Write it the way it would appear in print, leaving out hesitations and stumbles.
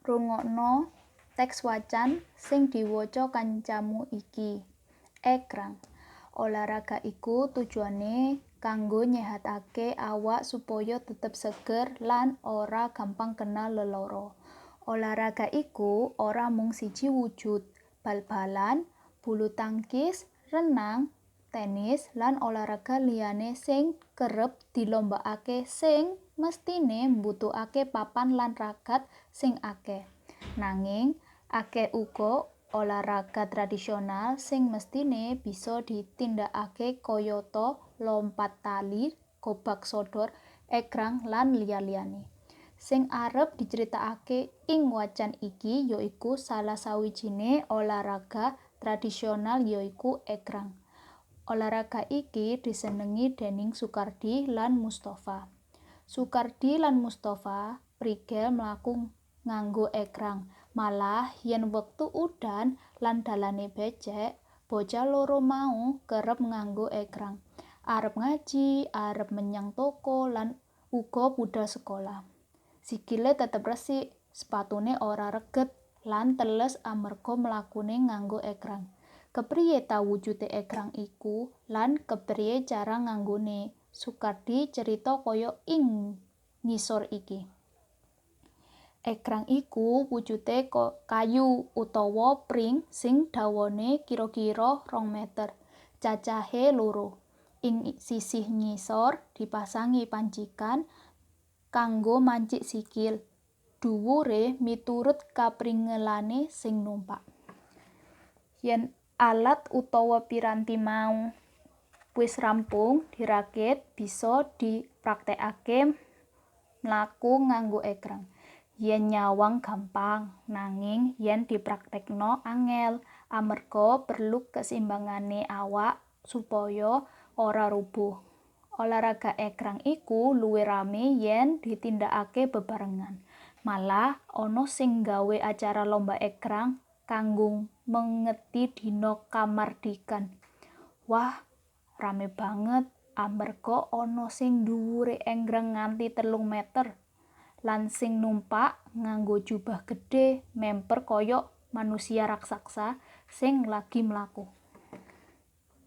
Rungokno teks wacan sing diwaca kancamu iki. Egrang. Olahraga iku tujuane kanggo nyehatake awak supaya tetep seger lan ora gampang kena lelara. Olahraga iku ora mung siji wujud, bal-balan, bulu tangkis, renang, tenis, lan olahraga liyane sing kerep dilombakake sing mestine mbutuhake papan lan ragat sing akeh. Nanging akeh uga olahraga tradisional sing mestine bisa ditindakake kayata lompat tali, gobak sodor, egrang lan liya-liyane. Sing arep diceritakake ing wacan iki yaiku salah sawijine olahraga tradisional yaiku egrang. Olahraga iki disenengi dening Sukardi lan Mustofa. Sukardi lan Mustofa prigel mlaku nganggo egrang. Malah yen wektu udan lan dalane becek, bocah loro mau kerep nganggo egrang. Arep ngaji, arep menyang toko lan uga budal sekolah. Sikile tetep resik, sepatune ora reget lan teles amarga mlakune nganggo egrang. Kepriye ta wujude egrang iku lan kepriye cara nganggone? Sukardi cerita kaya ing ngisor iki. Egrang iku wujude kayu utawa pring sing dawane kira-kira 2 meter, cacahe loro. Ing sisih ngisor dipasangi pancikan kanggo mancik sikil, dhuwure miturut kapringelane sing numpak. Yen alat utawa piranti mau wis rampung dirakit, bisa dipraktekake mlaku nganggo egrang. Yen nyawang gampang, nanging yen dipraktekno angel amarga perlu keseimbangane awak supaya ora rubuh. Olahraga egrang iku luwih rame yen ditindakake bebarengan. Malah ana sing nggawe acara lomba egrang kanggo mengeti dina kamardikan. Wah, rame banget amarga ana sing dhuwure egrang nganti 3 meter. Lan sing numpak nganggo jubah gedhe memper kaya manusia raksasa sing lagi mlaku.